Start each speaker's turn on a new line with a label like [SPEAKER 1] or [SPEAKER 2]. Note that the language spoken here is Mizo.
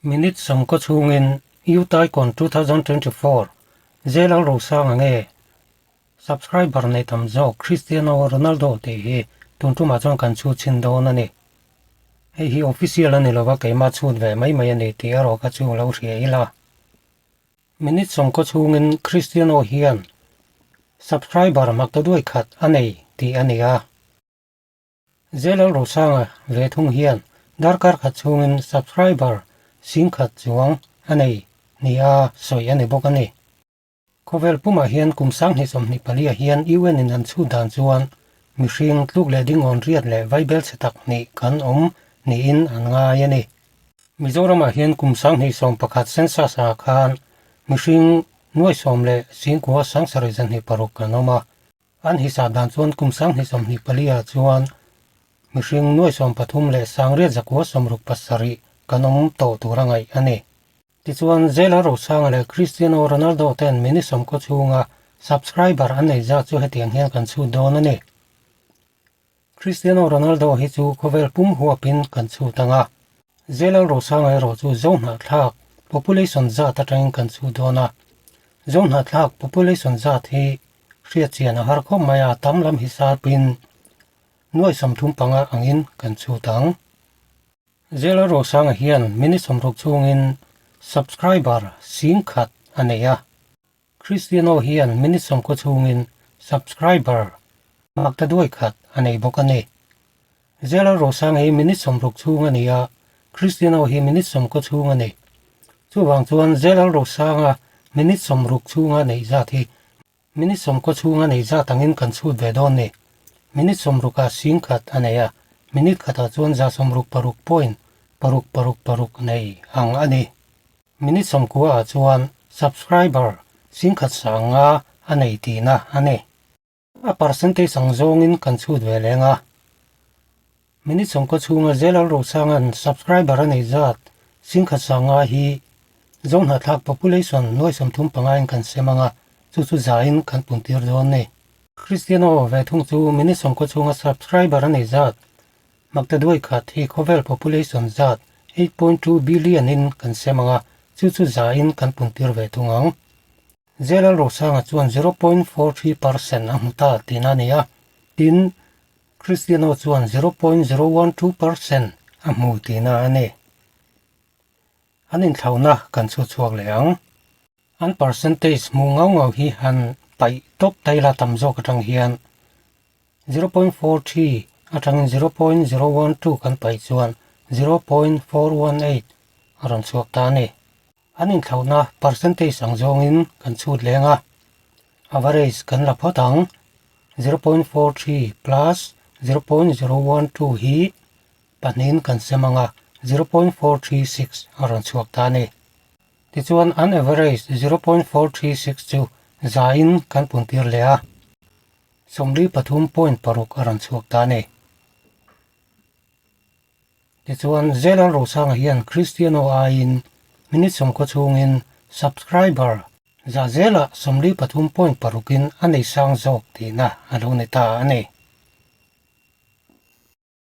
[SPEAKER 1] Minute sawmkaw chhungin Youth Icon 2024 J Lalrosanga nge Subscriber nei tam zawk Cristiano Ronaldo tih hi tun tumah chuan kan chhut chhin dawn a ni. Hei hi official a ni lova keimah chhut ve mai mai a ni tih erawh kha chu lo hria ila. Minute sawmkaw chhungin Cristiano hian subscriber maktaduai khat a nei tih a ni a. J Lalrosanga ve thung hian darkar khat chhungin subscriber singkhat chuang a nei nia sawi a ni bawk a ni. Khawvel pumah hian kum 2024 ah hian UN in an chhut dan chuan mihring tluk leh dingawn riat leh vaibel chhe tak hnih kan awm niin an ngai a ni. Mizoramah hian kum 2011 census ah khan mihring nuai sawm leh singkua sangsarih zahnih paruk kan awm a. An hisap dan chuan kum 2024 ah chuan mihring nuai 13 leh sangriat zakua sawmruk pasarih kan awm tawh tur a ngaih a ni. Tichuan, J Lalrosanga leh Cristiano Ronaldo ten minute sawmkaw chhunga subscriber an nei zat chu hetiang hian kan chhut dawn a ni. Cristiano Ronaldo hi chu khawvel pum huapin kan chhut ang a, J Lalrosanga erawh chu Zohnahthlak population zat atangin kan chhut dawn a. Zohnahthlak population zat hi Hriat chian a har khawp mai a, tam lam hi sarpin nuai 35 angin kan chhut ang. J Lalrosanga hian minute 60 chhungin subscriber 10,000 a nei a, Cristiano hian minute 90 chhungin subscriber maktaduai khat a nei bawk a ni. J Lalrosanga hi minute 60 chhung a ni a, Cristiano hi minute 90 chhung a ni. Chuvang chuan J Lalrosanga minute 60 chhunga neih zat hi minute 90 chhunga neih zat angin kan chhut ve dawn ni. Minute 60 ah 10,000 a nei a, minute khatah chuan 166 point paruk paruk paruk nei ang a ni. Minute 90 ah chuan subscriber 10,000 a nei tihna a ni. A percentage ang zawngin kan chhut ve leng a. Minute 90 chhunga J Lalrosanga'n subscriber a nei zat 10,000 hi Zohnahthlak population nuai 35 in kan sem ang a, chu chu zain kan puntir dawn ni. Cristiano ve thung chu minute 90 chhunga subscriber a nei zat maktaduai khat hi khawvel population zat 8.2 billion in kan sem ang a, chu chu zain kan puntir ve thung ang. J Lalrosanga chuan 0.43% a hmu ta tihna a ni a, tin, Cristiano chuan 0.012% a hmu tihna a ni. An inthlauhna kan chhut chhuak leh ang. An percentage hmu ngau ngau hi han paih tawp ta ila tam zawk atang hian 0.43 atangin 0.012 kan paih chuan 0.418 a rawn chhuak ta a ni. An inthlauhna percentage ang zawngin kan chhut leng a, average kan la phawt ang, 0.43 plus 0.012 hi pahnihin kan sem ang a, 0.436 a rawn chhuak ta a ni. Tichuan an average 0.436 chu zain kan puntir leh a, 43.6 a rawn chhuak ta a ni. Tichuan, J Lalrosanga hian Cristiano aiin minute 90 chhungin subscriber za zela 43 point parukin a nei sang zawk tihna a lo ni ta a ni.